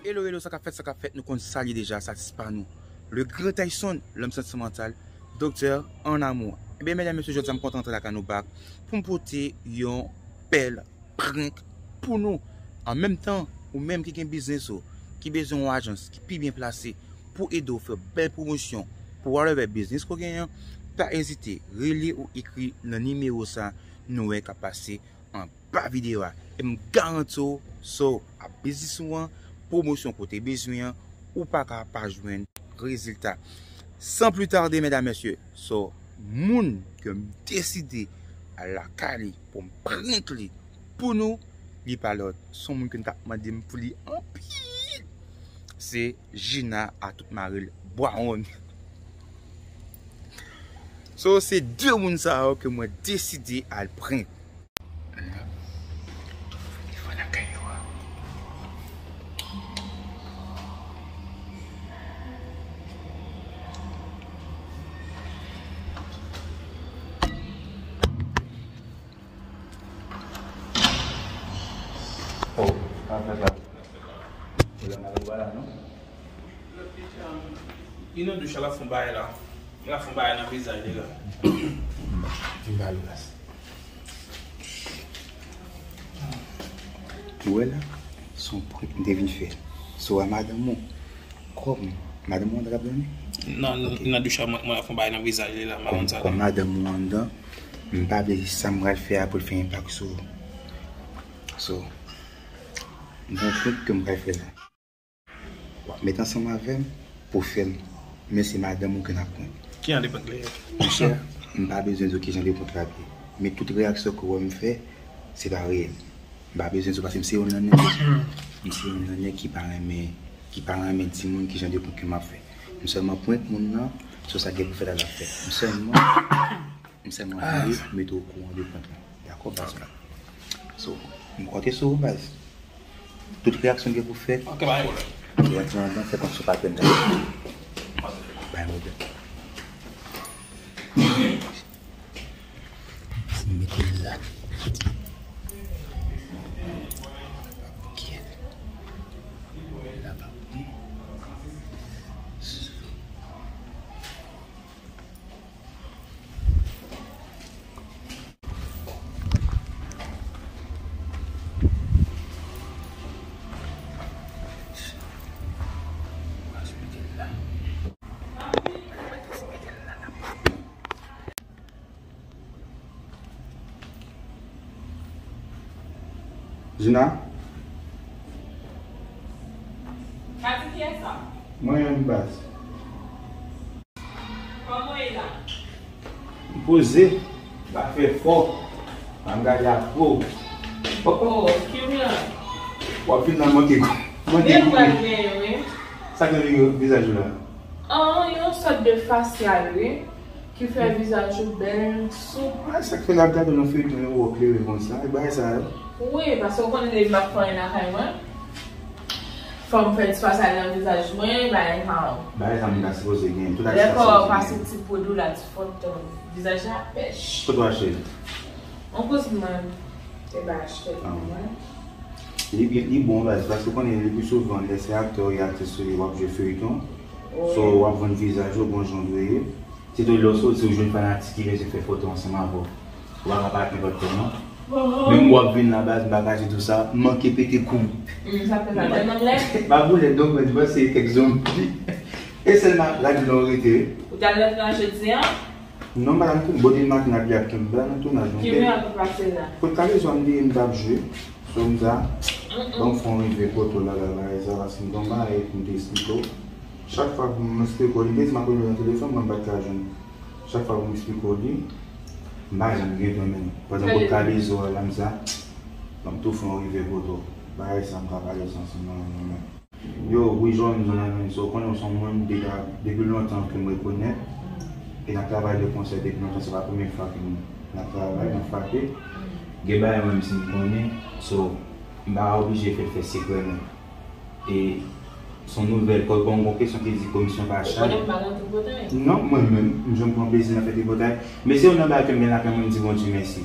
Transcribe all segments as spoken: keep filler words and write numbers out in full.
Hello, hello, sa k ap fèt, sa k ap fèt, nou konn sa l ye deja, sa se pa nou. Le Grand Tyson, l'homme santimantal, docteur en amour. Ebyen, medam, mesye, jodi a m kontan antre lakay nou back pou m pote yon bèl prank pou nou. An menm tan, ou menm ki gen biznis ou, ki bezwen yon ajans ki pi byen plase pou ede w fè bèl pwomosyon pou whatever biznis ke w genyen, pa ezite, rele ou ekri nan nimewo sa nou wè k ap pase anba videyo a. E m garanti w, sa w ap biznis ou an, pwomosyon ke w te bezwen an, ou pa ka pa jwenn rezilta. San pli tade, medam, mesye, sa w, moun ke m deside al lakay li pou m prank li pou nou, li pa lòt, se yon moun ke n t ap mande m pou li anpil. Se Gina a tout mari l, Bwawon. So, se de moun sa yo ke mwen deside al prank. Telefòn lakay yo a. Oh, pa fè sa. Ou la mal ou pa la, non? Li nan douch la, l ap fè yon bagay la. L ap fè yon bagay nan vizaj li la. Vin ba l glas. Ou wè la, se yon prank m te vin fè. So, a madanm ou, kòm madanm ou an t ap dòmi? Non, li nan douch la, mwen, mwen ap fè yon bagay nan vizaj li la, m pa konn sa. Kòm madanm ou anndan, m pa vle sa m pral fè a pou l fè enpak sou ou. So, m gen yon prank ke m pral fè la. W ap met ansanm avè m pou fè l, men se madanm ou ke n ap prank. Ki jan de prank li ye? Monchè, m pa bezwen di w ki jan de prank la ye. Men tout reyaksyon ke w wè m fè, se pa reyèl. M pa bezwen di w paske m se youn nan nèg, m se youn nan nèg ki pa renmen, ki pa renmen di moun ki jan de prank ke m ap fè. M sèlman prank moun nan, so sa gen pou fèt la l ap fèt. M sèlman, m sèlman vle mete w okouran de prank la. Dakò, baz mwen? So, m konte sou ou, baz. Tout reyaksyon gen pou fèt. Ok, pa gen pwoblèm. Ou rantre anndan, fè kòmsi w pa t wè m t ap. Pa gen pwoblèm. Mete l la. Ok. La pa bon. Gina? Pati kiyès sa? Mwen menm, baz. Kòman w ye la? M poze, m pa fè fò, pa m gade ak po. Oh, oh, Kimia. W ap vin nan manke, manke koupe. Sa gen nan vizaj ou la? Oh, yon sòt de fasyal, wi. Ki fè vizaj ou bèl, soup. Ah, sa k fè l ap gade w nan feyton yo, w klere konsa, e bagay sa yo. Wi, paske w konnen depi m ap fè anyen lakay mwen, fò m fè ti fasyal nan vizaj mwen, bagay sa yo. Bagay sa moun ta sipoze gen, tout atis ta sipoze gen. Lè kò w pase ti poud ou la, ti fòt, vizaj la pèch. Kote w achte l? Yon kouzin mwen te bay achte l pou mwen. Li, li, li bon, baz, paske w konnen, le pli souvan, lè se aktè ou ye, aktris ou ye, w ap jwe feyton. Wi. So, w ap vann vizaj ou, bon jan w dwe ye. Sitou lè w soti, ou jwenn fanatik ki bezwen fè foto ansanm avè w. Ou pa ka pa t nenpòt kòman. Menm w ap vin la, baz, m pa kache di w sa, m manke pete kouri. Mm, sa fè sa tèlman lè. Pa boulèt, donk, mwen di, mwen se kèk zonbi. E sèlman la di non rete. Ou t al nan tounaj jodi a? Non, m pa t al nan tounaj. Bote maten ap li ap tonbe la nan tounaj, non. Ki mwen ap pase la? Kot kalezwa m te ye, m t ap jwe. Sou m sa, ban m fè yon rive kote w la, la, la, e sa, paske m tonbe a, e m te esplike w. Chak fwa pou m esplike w, li te di m ap rele w nan telefòn, mwen m pa t ka jwenn. Chak fwa pou m esplike w li, m pa janm gen tan menm. Pandan m ap kale zo a la, m sa, ban m tou fè yon rive kote w. Bagay sa, m ka pale w sa ansanm nan yon moman. Yo, wi, Joan, Joan Alvin, so, w konnen w se yon moun deja, depi lontan ke m rekonèt, e n ap travay de konsè depi lontan, se pa premye fwa ke n ap travay, n ap frape. Gen bagay mwen menm si m konnen, so, m pa oblije fè l fè sekrè non. E se yon nouvèl, kòm, kòm gon kesyon ki di komisyon pa chay. Ou konnen m pa nan tripotay? Non, mwen menm, m janm pran plezi nan fè tripotay. Men se youn nan bagay ke m gen lakay mwen, m di Bondye mèsi.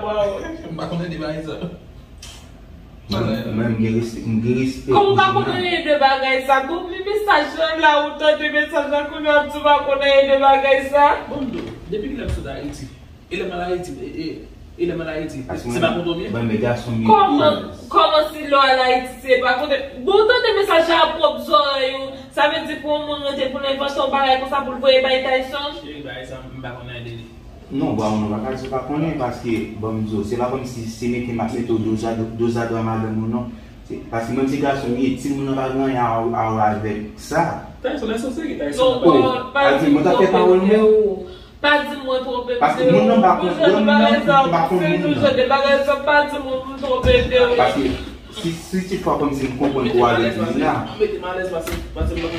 pa wè. M pa konnen de bagay sa. Mwen, mwen, m gen respè, m gen respè. Kòman w pa konn anyen de bagay sa? Bon, men mesaj lan la, ou tande mesaj lan, kounye a w ap di w pa konn anyen de bagay sa? Bon, m di w, depi kilè m sot Ayiti? E lè m al Ayiti, e, e, e lè m al Ayiti, Paske se pa konn ou byen? Mwen, men gason m gen Kòman, plis. kòman si lè w al Ayiti, se pa konn? Bon, w tande mesaj sa a pwòp zòrèy ou, sa vle di pou yon moun rete pou l envante yon bagay konsa pou l voye bay Tyson? Cheri, bagay sa, m pa konn anyen de li. Non, Brown, ou pa ka di ou pa konnen, paske, ban m di w, se pa kòmsi se mete m ap mete w dozadwa madanm ou non. Se, paske menm si gason m ye, timoun nan pa gen anyen a, a wè avèk sa. Tyson, èske w serye, Tyson? Non, Brown, pa di m twonpe de w. Pa di mwen twonpe de w. Paske moun nan pa konn, moun nan pa konn moun nan. Jodi bagay sa, pa di mwen m twonpe de w. Paske si, si ti fwa kòmsi m konprann pou w avèk moun nan,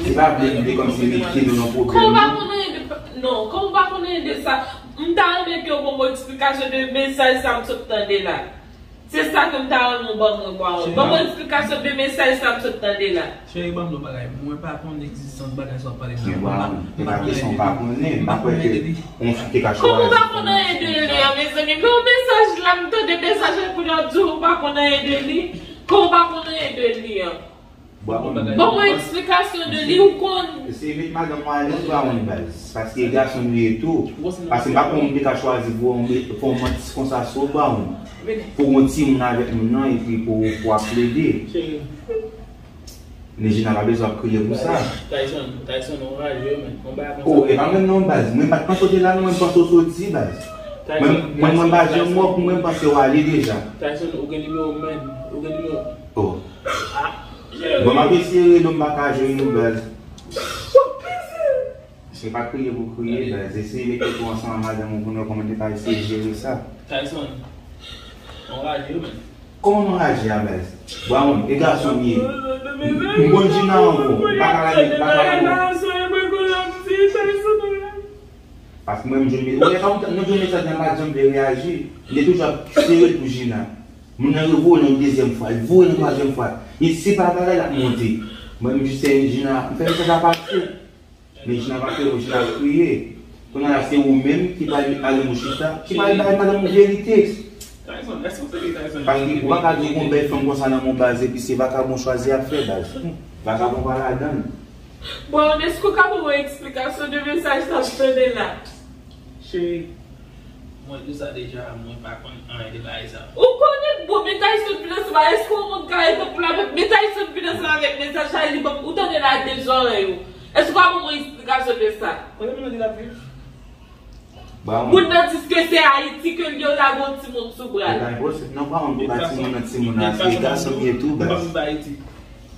se pa vle di kòmsi mete nou nan pwoblèm non. Kòman w pa konn anyen de, non, kòman w pa konn anyen de sa? M ta renmen ke w ban mwen eksplikasyon de mesaj sa m sot tande la. Se sa ke m ta renmen w ban mwen, Brown. Ban mwen eksplikasyon de mesaj sa m sot tande la. Cheri, ban m yon bagay. Mwen pa konn egzistans bagay sa w ap pale la. Mwen pa konn anyen de li. Mwen pa konn anyen de li. Kòman w pa konn anyen de li an, mezanmi? Men yon mesaj la, m tande mesaj la, kounye a w ap di w pa konn anyen de li. Kòman w pa konn anyen de li an? Ban mwen eksplikasyon de li, ou konn. Se met madanm ou alèz, Brown, baz. Paske gason nou ye tou. Paske m pa konn moun te ka chwazi pou yon, pou yon manti konsa sou ou, Brown. Pou yon timoun avèk moun nan, epi pou, pou ap plede. Men Gina pa bezwen ap kriye pou sa. Tyson, Tyson, ou raje, men. Yon bagay konsa. Oh, e pa menm non, baz. Mwen pa t panse w te la, non, mwen panse w soti, baz. Mwen, mwen, mwen pa janm wè w pou mwen panse w ale deja. Tyson, ou gen nimewo m, men. Ou gen nimewo. Oh. Bon, m ap eseye rele w, m pa ka jwenn ou, baz. Se pa kriye pou kriye, baz. Eseye mete tèt ou ansanm ak madanm ou pou nou wè kòman nou ka eseye jere sa. Tyson, ou anraje wi, men. Kòman m anraje a, baz? Brown, e gason m ye. M konn Gina ankò. M pa ka rele, m pa ka rele. Paske mwen, m jwenn, ou wè, sa, mwen jwenn mesaj la, m pa janm vle reyaji. M te toujou ap sere l pou Gina. Moun nan revoye l yon dezyèm fwa, li voye l yon twazyèm fwa. Li se pa bagay l ap monte. Mwen menm jis se Gina, m fè mesaj la pase. Men Gina pa fè, Gina ap kriye. Kounye a la se ou menm ki pral ale mouchita, ki pral bay madanm ou verite. Tyson, èske w serye, Tyson? Paske ou pa ka di w gon bèl fanm konsa nan men w, baz, epi se vakabon chwazi ap fè, baz. Vakabon pa ladan l. Bon, èske w ka ban mwen eksplikasyon de mesaj sa m tande la? Cheri, mwen di sa deja, mwen pa konn anyen de bagay sa. Ou konnen, bon, men Tyson vin ansanm, èske yon moun ka rete pou l avèk, men Tyson vin ansanm avèk mesaj sa, li ban m, ou tande l ak de zòrèy ou. Èske w ka ban mwen eksplikasyon de sa? Kote moun nan di l ap viv? Moun nan di ke se Ayiti ke l ye, w lage yon timoun sou bra l. E pa enposib non, pa yon papa timoun nan, timoun nan, se gason m ye tou, baz.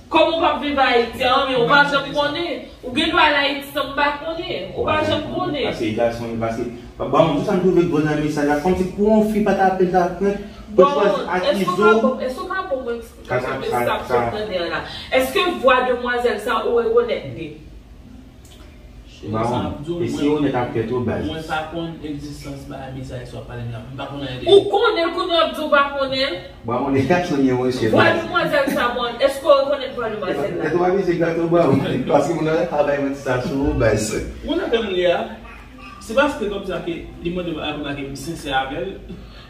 Kòman w p ap viv Ayiti an, men ou pa janm konnen. Ou gen dwa al Ayiti san m pa konnen. Ou pa janm konnen. Paske gason, paske, bon, tout sa m twouve gwo nan mesaj la, kòmsi pou yon fi pa ta apèl ta prèt pou chwazi akize w. Èske w ka ban mwen eksplikasyon de sa m sot tande an la? Èske vwa demwazèl sa ou rekonèt li? Brown, eseye onèt ak tèt ou, baz. Mwen pa konn egzistans bagay mesaj sa w ap pale m la. Mwen pa konn anyen de li. Ou konnen l kounye a w ap di w pa konnen l? Brown, e gason m ye, monchè. Vwa demwazèl sa, Brown, èske w rekonèt vwa demwazèl la? Tèt ou pa vizye gato, Brown, paske moun nan pa bay manti sa sou ou, baz. Ou konnen kòman l ye a? Se paske kòmsa ke li mande m reponn la ke m sensè avè l.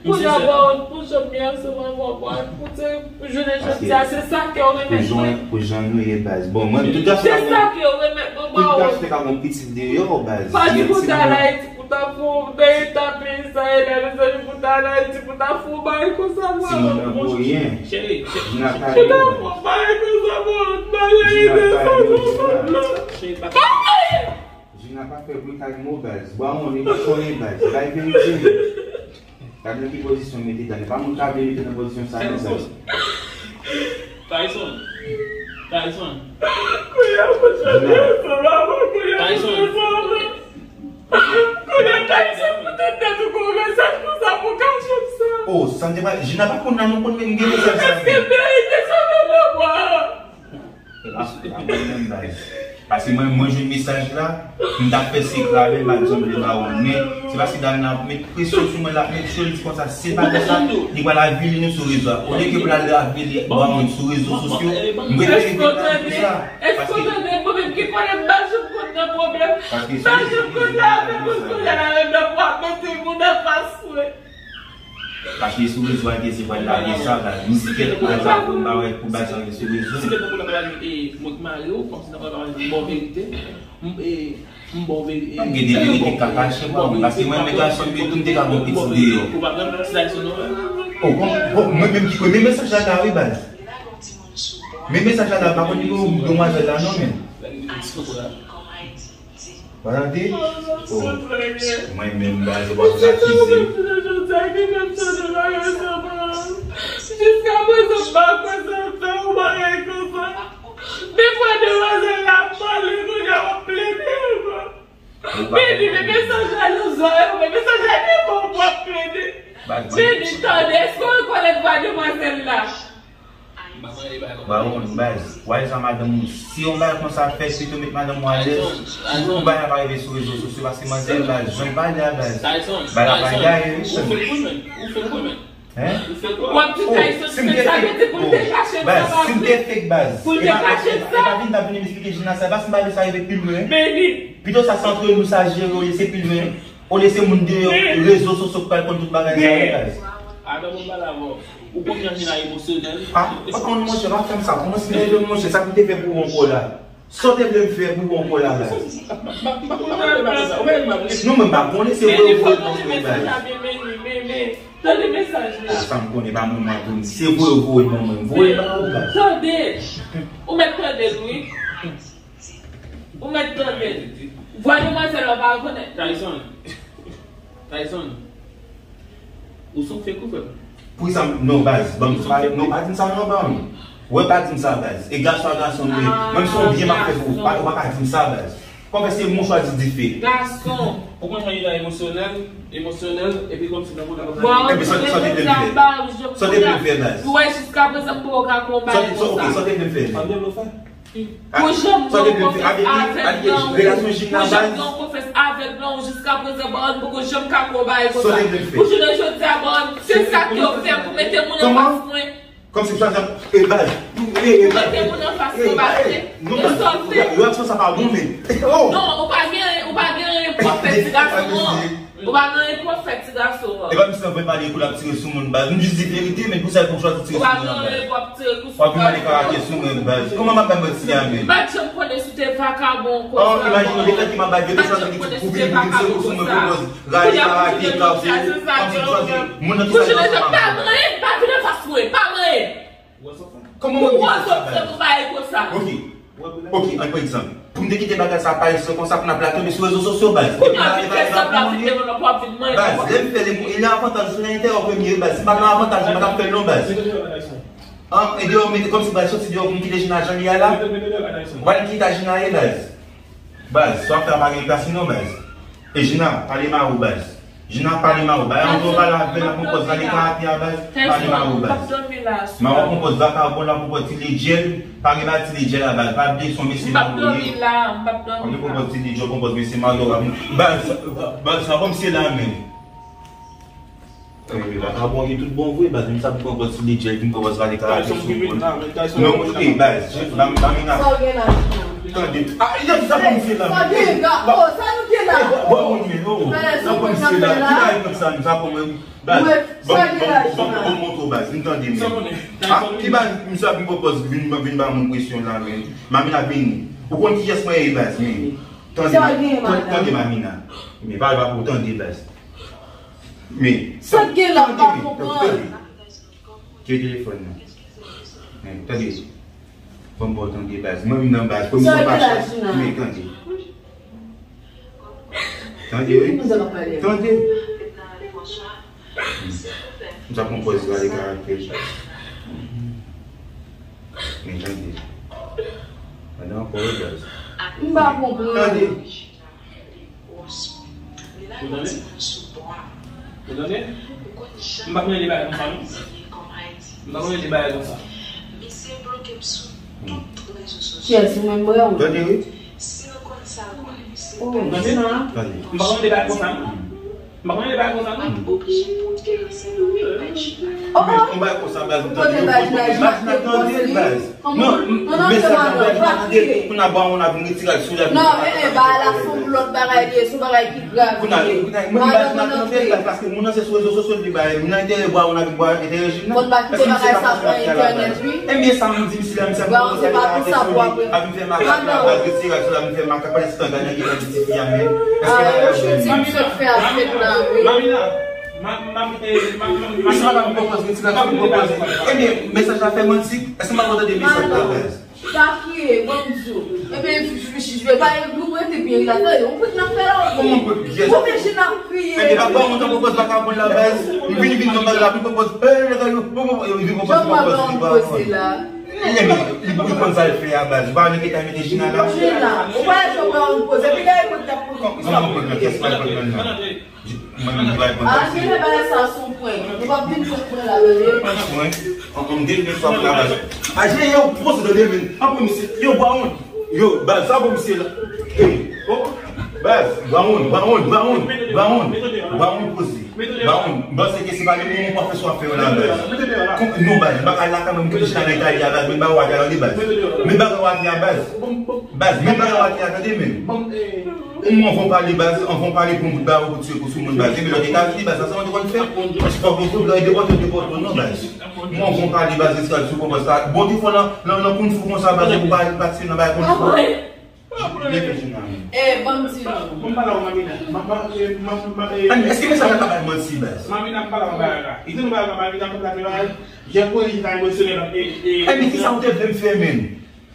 Kounye a, Brown, pou jan m ye a, se mwen, mwen, mwen, pou te, pou jounen jodi a, se sa ke w remèt mwen. Pou jan nou ye, baz. Bon, mwen, tout gason, se sa ke w remèt mwen, Brown. Tout gason te ka gon pitit deyò, baz. Pa di pou ta al Ayiti pou ta fè yon peyi ta peyi sa ye la, mezanmi, pou ta al Ayiti pou ta fè yon bagay konsa, Brown. Timoun nan pou ryen. Cheri, cheri. Pou ta fè yon bagay konsa, Brown. Bagay ide sa, Brown. Cheri, pa Gina pa fè bri kay mo, baz. Bwa moun, li pa konnen, baz. Bay verite, men. Gad nan ki pozisyon mete dan. E pa moun ka vle mete nan pozisyon sa, non, baz. Tyson. Tyson. Tyson. Oh, sa m te pa, Gina pa konn nan nou konn menm gen mesaj sa. Èske verite sa menm nan bwa? E pa, e pa mwen menm, baz. Paske mwen, mwen jwenn mesaj la, m t ap fè sekrè avè l, m pa t janm vle ba ou l. Men, se paske Dana ap met presyon sou mwen, l ap met cho, l di konsa, si se pa konsa, li pral avili nou sou rezo a. Olye ke pou l al avili ba moun sou rezo sosyo, m prefere viv nan tout sa. Èske w tande? Mwen menm ki konnen m pa janm konn nan pwoblèm. M pa janm konn nan afè moun kounye a la, menm lè pou ap mete moun anfas mwen. Paske sou rezo a, te se pral lage sa, baz. M di kèt pral sa pou m pa wè, pou bay sa sou rezo. Si kèt pou nan pral, e, mwen k mare w, kòmsi nan pral pale m ba w verite. M, e, m ba w verite. Pa gen de verite k ka kache, bro, paske mwen, men gason m ye tou, m te ka gon pitit deyò. Ou pa pran nan sitiyasyon non. Oh, bon, bon, mwen menm ki premye mesaj la ta, wi, baz. Men mesaj la ta, pa konn nimewo demwazèl la, non, men. Tande? Oh, mwen menm baz, ou pa pou akize m. Jiska prezan, m pa kwè se yon tan ou bagay konsa. Defwa demwazèl la ap pale, kounye a w ap plede ankò. Beni, men mesaj la nan zòrèy ou, men mesaj la nan men w pou w ap plede. Beni, tande, èske w rekonèt vwa demwazèl la? Ba ou konn baz. Wè sa madanm ou. Si yon bagay konsa fèt, pito met madanm ou alèz. Pou bagay la pa rive sou rezo sosyo, paske manzè baz, jan l pale a baz. Bagay la pa gaye, wi. Ou fake wi, men. Ou fake wi, men. Hein? Ou fake wi. W ap di Tyson fake, sa vle di pou l te kache l sa pa vre. Baz, si m te fake baz. Pou l te kache l sa. E pa vin, pa vin eksplike Jina sa. Baz, m pa vle sa rive pi lwen. Beni. Pito sa se antre nou, sa jere, olye se pi lwen. Olye se moun deyò rezo sosyo k pral konn tout bagay sa yo, baz. Adan mwen pale avè w. Ou konn jan Jina emosyonèl. Ah, pa konn monchè, pa fè m sa. Kòman si nève m monchè, sa pou te fè pou ou ankò la? Sa w te vle m fè pou ou ankò la, baz? Non, mwen pa konnen, se vre ou voye m monchè, baz. Tande mesaj la. Sa m konnen pa mwen, mwen konnen. Se vre ou voye m mwen, mwen voye m ba ou, baz. Tande. Ou mèt tande l, wi. Ou mèt tande l. Vwa demwazèl la, ou pa rekonèt? Tyson. Tyson. Ou se yon fake wi, frè m. Poukisa m, non, baz, ban m sa, non, pa di m sa non, ban m. Wè, pa di m sa, baz. E gason a gason m ye. Menm si yon byen m ap fè pou ou, pa, ou pa ka di m sa, baz. Konfè se mouchwa di dife. Gason. Ou konn jan li la emosyonèl, emosyonèl, epi kòmsi nan kote konsa. Epi sa, sa te vle m fè? Sa te vle m fè, baz? Ou wè jiska prezan m poko ka konbay konsa. Ok, sa te vle m fè? Pou janm gen yon konfyans avèg nan ou, pou janm gen yon konfyans avèg nan ou, jiska prezan, Baron poko janm ka konbay konsa. Pou jounen jodi a, Baron, se sa ke w fè pou mete moun anfas mwen. Kòmsi m chwazi ap, e, baz. Pou mete moun anfas mwen, baz. E sa w fè? Reyaksyon sa pa bon, men. Oh! Non, ou pa gen, ou pa gen anyen pou w fè ti gason an. Ou pa gen anyen pou w ap fè ti gason an. E pa misye anvan pale kou l ap tire sou moun, baz. M jis di verite, men pou sa l pou chwazi tire sou moun nan, baz. Ou pa gen anyen pou w ap tire kou sou moun. W ap vin mande karakè sou mwen, baz. Kòman m ap bay manti a, men? M pa t janm konnen si w te vakabon konsa. Oh, imajine w, depi lè ki m ap bay verite, chwazi ki ti koupil pou vin tire kou sou mwen, pou koz rale karakè, kase, kòmsi chwazi moun nan ki sa. Bouch ou nan janm pa gen anyen, pa vin anfas mwen, pa gen anyen. Kòman mwen di konsa, baz? Pou w ap fè yon bagay konsa. Ok. Ok, ann pran egzanp. Pou m te kite bagay sa pale san konsa, pou n ap la tonbe sou rezo sosyo, baz. Epi m ap fè bagay la pou mwen. Baz, lè m fè li, li nan avantaj ou, se nan enterè w ke m ye, baz. Si m pa t nan avantaj, m pa t ap fè l non, baz. An, e deyò, men kòmsi, baz, soti deyò pou m kite Jina jan li a la. Ou pa t kite Jina ye, baz. Baz, sa w ap fè a pa gen klas li non, baz. E Jina, pale ma ou, baz. Jina, pale ma ou. Bay anvan w pale avè l, ap konpòz rale karakè a, baz. Pale ma ou, baz. Ma ou konpòz vakabon la, konpòz ti ledjè l. Pa gen ba ti ledjè la, baz. Pa bliye se yon mesye ma ou ye. M p ap dòmi la, m p ap dòmi la. Konpòz ti ledjè, konpòz mesye ma ou, baz. Baz, sa kòmsi la menm. Epi, vakabon gen tout bon vre, baz, menm sa pou pran pòz sou ledjè, vin pran pòz rale karakè sou moun. Non, e, baz, Mamina. Sa w gen la? Tande. Ah, y ap sa kòmsi la. Sa gen la. Oh, sa nou gen la? Bon, bon, men, oh. Sa kòmsi la. Ki la, sa, sa kòmsi, baz, bon, bon, bon, bon, baz, vin tande, men. Ah, ki baz, misye ap vin pran pòz, vin, vin ba moun presyon la, men. Mamina vini. Ou konn kiyès mwen ye, baz, men. Tande, tande, Mamina. Men, pale pa pou tande, baz. Men, sa k gen la, m pa konprann. Tire telefòn nan. Men, tande. Ban m ba w tande, baz. Mwen menm nan, baz, premye fwa m pa chwazi. Men, tande. Tande, wi. Tande. M sa konpòz la, de karaktè. Men, tande. Tande ankò, wi, baz. M pa konprann. Tande. Ou tande? Ou tande? M pa konn de bagay konsa, non. M pa konn de bagay konsa. Kiyès ou menm, Brown? Tande, wi. Tande? M pa konn de bagay konsa, non. M pa konn de bagay konsa, non. Oh, oh. Ou bay konsa, baz, ou tande, ou tande, baz, nan tande, baz. Non, mesaj la, baz, tande, pou n a ba ou, n a vin retire l sou la. Non, eh, eh, bagay la se yon lòt bagay li ye, se yon bagay ki grav li ye. Pou n a, pou n a, mwen, baz, nan tande, baz, paske moun nan se sou rezo sosyo li bay, moun nan enterè bwa, ou n a vin bwa, enterè jina. Fò n pa kite bagay sa pran entènèt, wi. Ebyen, sa m di, misye la, misye ap vin fè makak la, baz, retire l sou la, vin fè makak, pale ti tanga nan gen nan ti fi a menm. Èske bagay la jwenn? Mamina, Mamina, Mamina, Mamina, Mamina, Mamina. Misye pa ka vin pran pòz, retire l sou pran pòz. Ebyen, mesaj la fè manti. Èske m pa konn tande mesaj la, baz? Pa kriye, ban m di w. Ebyen, jwe pa, nou rete byen rilaks. Tande, yon prank n ap fè la, ok? Kòman prank? Yes. Kòman jen ap kriye? Ebyen, pa, pa, mwen, tankou bòs vakabon la, baz. M vin, vin, nan bagay la, vin, pran pòz. Eh, lè yo, bon, bon, yo, vin, pran pòz, pran pòz, li pa konn. Li, li, li konn sa l fè a, baz. Ou pa wè ki ta mete Jina la? Jina, ou pa wè jan w pran yon pòz. Epi, gade, mwen t ap pran kòman prank nan, kès pa prank nan. Mwen menm, m pa konn sa. Ah, genlè bagay sa se yon prank. Ou p ap vin fè prank la, tande? Prank, an, an, m te vle fè prank la, baz. Ah, genlè yo pwose, tande, men. An, bon, misye, yo, bawon. Yo, baz, sa bon, misye la. Ey, oh, baz, bawon, bawon, bawon, bawon, bawon, poze. Bawon, m panse ke se pa de moman pou ap fè sa w ap fè yo la, baz. Kon, non, baz, m pa ka la kanmenm, m te chita nan Itali a, baz, men bagay w ap fè a, tande, baz. Men bagay w ap fè a, baz. Baz, men bagay w ap fè a, tande, men. Ou mwen anvan pale, baz, anvan pale pou m bout ba ou, pou tiye kou sou moun, baz. Epi lòt Etazini, baz, sa se yon te konn fè. Paske fòk nou fout lòt depòte, depòte, non, baz. Mwen anvan pale, baz, eskal sou konpòs sa. Bon, te fò nan, nan, nan kung fu konsa, baz, pou pa, pa tiye nan bagay kung fu. Leve Jina, men. Eh, ban m di nou. Mwen pale w, Mamina. Ma, ma, eh, ma, ma, eh. Ann, èske mesaj la ka bay manti, baz? Mamina, m pale w bagay la. Li di nou bagay la, Mamina, m pale w bagay. Jè pou li ta emosyonèl, e, e. Eh, men ki sa ou te vle m fè, men?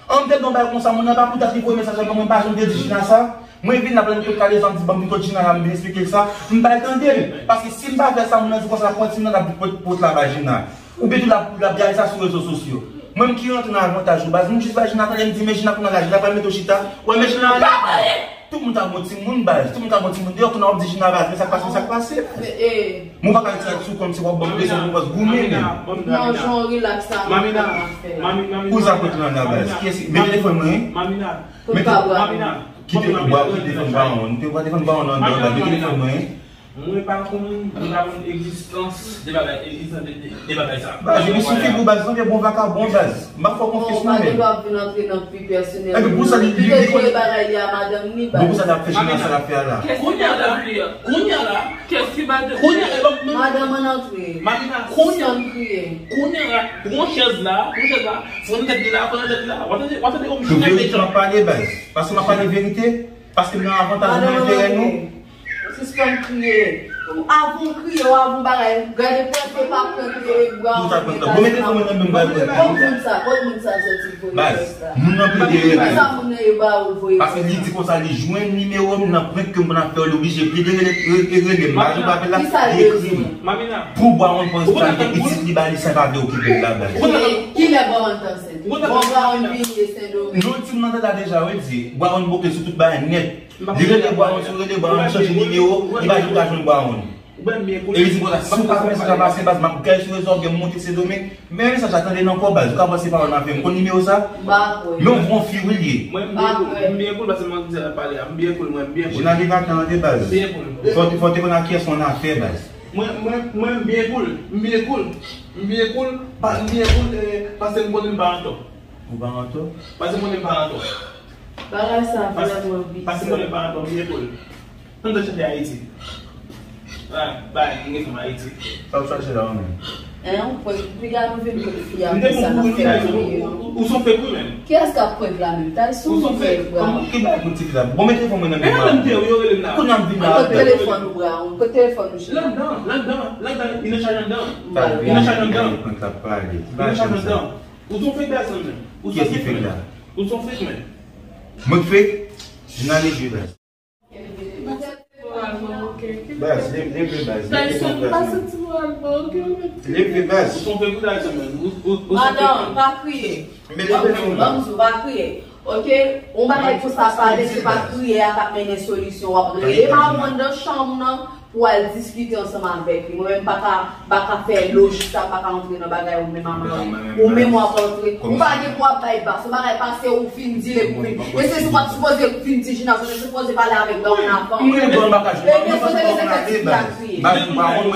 An m te gen yon bagay konsa, moun nan pa pou dat li voye mesaj la ban mwen, m pa janm te di Jina sa. Mwen vin la, pandan tout kale sa, m di, ban m vin kot Jina la, m vin eksplike l sa. M pa l tande l. Paske si m pa fè sa, moun nan di konsa, pran timoun nan, l ap pot, pot la bay Jina. Oubyen tou, l ap, l ap bay sa sou rezo sosyo. Mwen, m ki rantre nan avantaj yo, baz, m jis bay Jina tande, m di, men Jina, kounye a la, Jina pral mete w chita. Ou wè, men Jina la. Tout moun ta bon timoun, baz. Tout moun ta bon timoun deyò, kounye a w ap di Jina, baz, men sa k pase, sa k pase, baz. Men, eh. Mwen pa ka retire sou kò m, se w ap ban m leson pou m goumen, men. Non, jan w rilaks la, Mamina, Mamina, Mamina. Ou sa kote nan la, baz? Kiyès? Men telefòn mwen, wi. Mamina. Kote pa bwa? Mamina. Kite bwa, kite telefòn bwa, non. Kite bwa, telefòn bwa, non, baz. Kite telefòn mwen, wi. Mwen pa konn, mwen pa konn egzistans de bagay, egzistans de, de, de bagay sa. Baz, ou sou figi w, baz, ou sanble bon vakabon, baz. M pa fè w konfyans, non, men. Ou pa gen dwa vin antre nan vi pèsonèl moun. Epi pou sa, li, li, li, li jere bagay li a madanm li, baz. Bon, pou sa, l ap fè Jina sa l ap fè a la. Kounye a la, kounye a la, kounye a, e, bon, men, madanm an antre. Mamina, kounye a, kounye a la, pran chèz la, pran chèz la, fò nan tèt li la, fò nan tèt li la. W ap tande, w ap tande kòm Jina fè jan. M ap pale, baz. Paske m ap pale verite. Paske m nan avantaj, m nan enterè nou. Sispann kriye. Ou avan w kriye, ou avan w bagay. Gade pwèt yo pa pwèt yo e bwa. Tout sa pwèt la. Bon, mete fò mwen nan menm bagay. Kot moun sa, kot moun sa soti voye pwèt la? Baz, moun nan plede rele. Kisa moun nan ye ba ou voye pwèt la? Paske li di konsa li jwenn nimewo m nan prank ke m konn ap fè yo, li oblije plede rele, rele, rele m. Baz, ou pa fè la, li ekri m. Pou bwa moun pran sa, li gen pitit li ba li sa, pa vle okipe l la, baz. Kilè bwa moun t ansent? Bon, bwa moun vini de Sendomeng. Non, ti moun nan tande deja, wi, di. Bwa moun boke sou tout bagay nèt. Li rele bwa moun, si w rele bwa moun, chanje nimewo, li pa di w ka jwenn bwa moun. E li di konsa, si w pa fè mesaj la pase, baz, m ap gaye sou rezo, gen moun monte Sendomeng. Men mesaj la tande nan kò, baz, ou ka panse pawòl m ap fè, m konn nimewo sa? Men yon bon fi, wi, li ye. Mwen, m byen cool, m byen cool, paske mwen, m ap pale a, m byen cool, mwen, m byen cool. Ou navigatè an de baz. M byen cool. Fò, fò te konn a kiyès ou an afè, baz. Mwen, mwen, mwen, m byen cool, m byen cool, m byen cool, pa, m byen cool, eh, paske m konnen m pa antò. Ou pa antò? Paske m konnen m pa antò. Bagay sa vrèman vit. Paske m konnen m pa antò, m byen cool. Ann al chache Ayiti. Ah, bay, m gen fanm Ayiti. Sa w chache la, ou menm? Hein, ou kwè, piga nou vin kot fi a, m te konn sa n ap fè pou li, non? Ou, ou, ou se yon fake wi, menm. Kiyès k ap prank la menm? Tyson, ou se yon fake, bra. Kòman, ki bagay pou ti fi la? Bon, mete telefòn mwen nan men m. Kounye a m vin la. Kot telefòn ou, bra? Kot telefòn ou, cheri? Ladan, ladan, ladan, li nan chaj anndan. Li nan chaj anndan. Li nan chaj anndan. Ou se yon fake, Tyson, menm. Ou se yon fake, menm. Ou se yon fake, menm. Mwen k fake? Jina leve, baz. Baz, leve, leve, baz. Leve, baz. Leve, baz. Madanm, pa kriye. Ban m di w, ban m di w, pa kriye. Oke? Yon bagay konsa pale, se pa kriye a k ap mennen solisyon. W ap rele madanm nan chanm nan pou w al diskite ansanm avèk li. Mwen menm, m pa ka M pa ka fè lojik sa, m pa ka antre nan bagay ou menm a mari. Ou menm w ap antre. Ou pa gen pou w ap bay bas. Ou bagay pase ou fin di l epi ou vin. E se si w pa t sipoze vin di Jina, ou te sipoze pale avèk Bawon avan. Mwen rele Bawon, m pa ka jwenn Bawon, m pa ka jwenn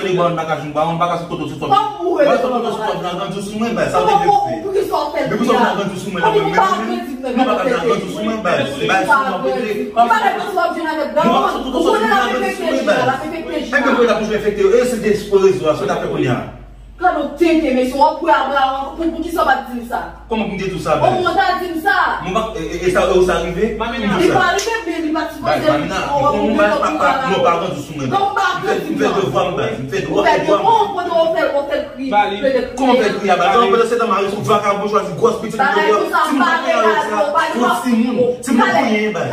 Bawon, m pa ka jwenn Bawon, m pa ka sou kote sou sòt. Kòm ou rele Bawon, m pa ka jwenn. Bawon, m pa ka sou kote sou sòt, m pa ka jwenn Bawon. Sa w te vle fè. Poukisa w fè l? Depi sòt m pa ka jwenn sou mwen la, mwen menm. Mwen pa ka jwenn sou mwen, baz. Baz, sou mwen, pote. Ou pa ka jwenn sou mwen, baz. Ou konnen l ap enfekte Jina, l ap enfekte Jina. Ebyen, mwen la pou jwenn enfekte yo. E se te sou rezo a, sa w t ap fè kounye a? Gade yon Tenten, mesye, w ap kwè a bra w ankò. Pou, pou ki sa w pa t di m sa? Kòman pou m te di w sa, baz? Ou ta di m sa. Mwen pa, e, e, e sa, e ou sa rive? Li pa rive, men li pa t sipoze. Baz, Mamina, ou konn yon baz pa, pa, non, pa grandi sou mwen, baz. M fè, m fè devwa m, baz. M fè devwa m. Ou fè devwa, ou fè, ou fè l kriye. Kòman fè l kriye a, baz? Pandan se tan, mari sou vakabon chwazi gwòs pitit mwen yo. Timoun nan pran yon sa. Yon timoun. Timoun nan pou anyen, baz.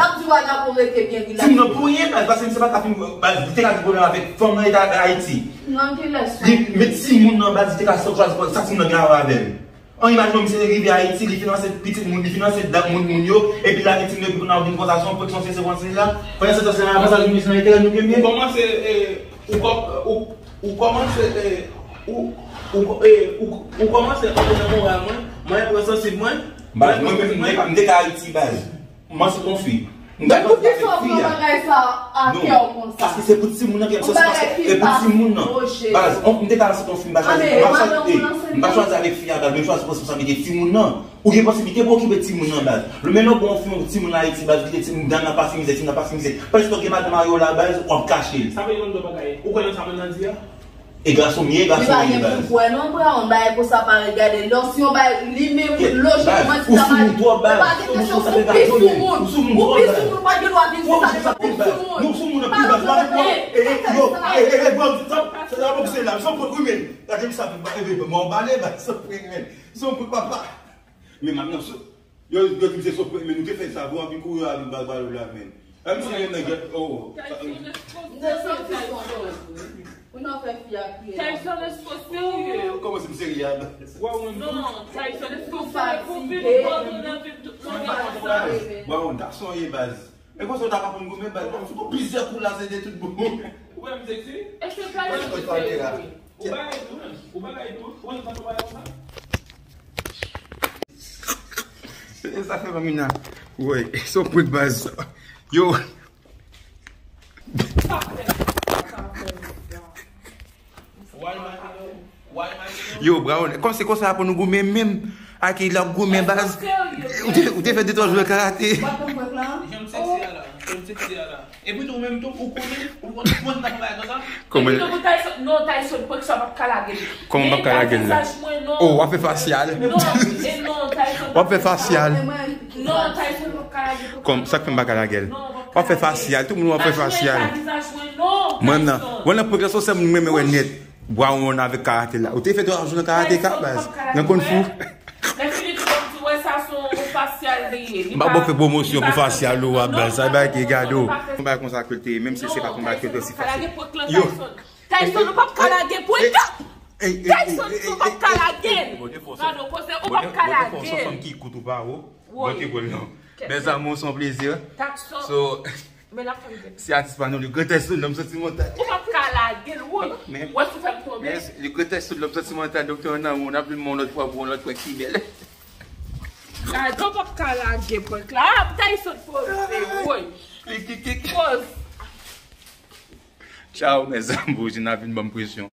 Timoun nan pou anyen, baz. Paske misye pa ka fin, baz. Li te ka gen pwoblèm avèk fanm nan, li te al Ayiti. Li met timoun nan, baz, li te ka sòt chwazi sa timoun nan gen avè avè l. An, imajine w, misye rive Ayiti, li finanse pitit moun, li finanse dat moun, moun yo, epi l lage timoun yo, epi kounye a w vin konsa, se yon prank, se yon sesi, se yon sela. Pandan se tan, se nan konsa, nou misye nan enterè nou kenbe. Ou kòmanse, e, ou kò-, ou, ou kòmanse, e, ou, ou, e, ou, ou kòmanse antre nan moral mwen, mwen pran sansib mwen. Baz, mwen menm, m te ka, m te ka Ayiti, baz. M ansent yon fi. M t al sòti avèk fi a. Non, paske se pou timoun nan ki ap sòti, paske e pou timoun nan. Baz, m te ka ansent yon fi, m pa chwazi, m pa chwazi, e, m pa chwazi avèk fi a, baz, men m chwazi pran responsablite timoun nan. Ou gen posiblite pou okipe timoun nan, baz. Men lè w pran yon fi, yon timoun Ayiti, baz, ou kite timoun, dam nan pase mizè, timoun nan pase mizè. Pandan se tan w gen madanm mari w la, baz, w ap kache l. Sa vle di yon lòt bagay. Ou kwè nan sa moun nan di a? E gason m ye, e gason w ye, baz. Li pa gen pou kwè non, bra, yon bagay konsa pa regade l. Non, si yon bagay, li menm, lojikman, ti ta pale. Ou sou moun twòp, baz. Ou sou moun twòp, baz. Ou pi sou moun, ou pa gen dwa vin di sa, ou sou moun. Nou sou moun anpil, baz. Pa gen dwa, e, e, yo, e, e, e, baz, sa, sa, sa, se la, se la, se la, se la, se la, gade m sa, e, e, mwen anbale, baz, sa, men, men, se yon kout papa. Men, m ap nan sou. Yo, yo di m se sòt, men nou te fè sa, vre, w ap vin kouri avè m, bal, bal, la, men. Menm si yon nèg, oh. Tyson, èske w serye? Ou nan fè fi a kriye. Tyson, èske w serye? Kòman si m serye a? Non, Tyson, èske w serye? Pou vin abandone avèk tout moun nan sa. Bon, gason ye, baz. E konsa w ta ka konn goumen, baz. Bon, sou plizyè kou la, se de tout bon. Ou wè m seksi? Èske Tyson serye? Ou bagay tou, men. Ou bagay tou. Ou wè m pa bagay konsa. E sa fè Mamina. Woy, se yon prank, baz. Yo. Yo, Brown, kòm se konsa pou nou goumen menm. Ak l ap goumen, baz. Ou te, ou te fè de twa jou karate. Ou pa konn prank la? Jan m seksi a la. Jan m seksi a la. Epi tou, ou menm tou, ou konnen, ou konn, ou konn nan bagay konsa. Kòman? Epi tou, pou Tyson, non, Tyson, prank sa, w p ap ka lage l. Kòman w p ap ka lage l la? Oh, w ap fè fasyal. Non, e non, Tyson. W ap fè fasyal. Non, Tyson, w p ap ka lage l. Kòm, sa k fè m pa ka lage l? W ap fè fasyal, tout moun w ap fè fasyal. Mwen nan, mwen nan prank la, se yon sèl moun mwen renmen wè nèt. Brown avèk karate la. Ou te fè twa jou nan karate ka, baz. Nan kung fu. Lè fini tou, m di, wè, sa se yon fasyal li ye. M pa bon fè pwomosyon pou fasyal ou a, baz. Sa bagay ki gade w. Konba konsa ke l te ye, menm si se pa konba ke l te si fasil. Yo. Tyson, ou p ap ka lage prank la. Tyson, ou p ap ka lage l. Gade w koze, ou p ap ka lage l. Fanm ki kout ou pa wo. Bon, te bon, non. Mes amours, c'est un plaisir. So, men la fanm gen. Se atis pa nou, le greatest de l'homme sentimental. Ou p ap ka lage l, woy. Wè si w fè m tonbe. Le greatest de l'homme sentimental, doktè an nan, on a vin yon lòt fwa pou yon lòt fwa ki bèl. Gade, w p ap ka lage prank la. Ah, Tyson poze, woy. Klik, klik, klik. Poz. Ciao, mes amours, j n a vin ban m presyon.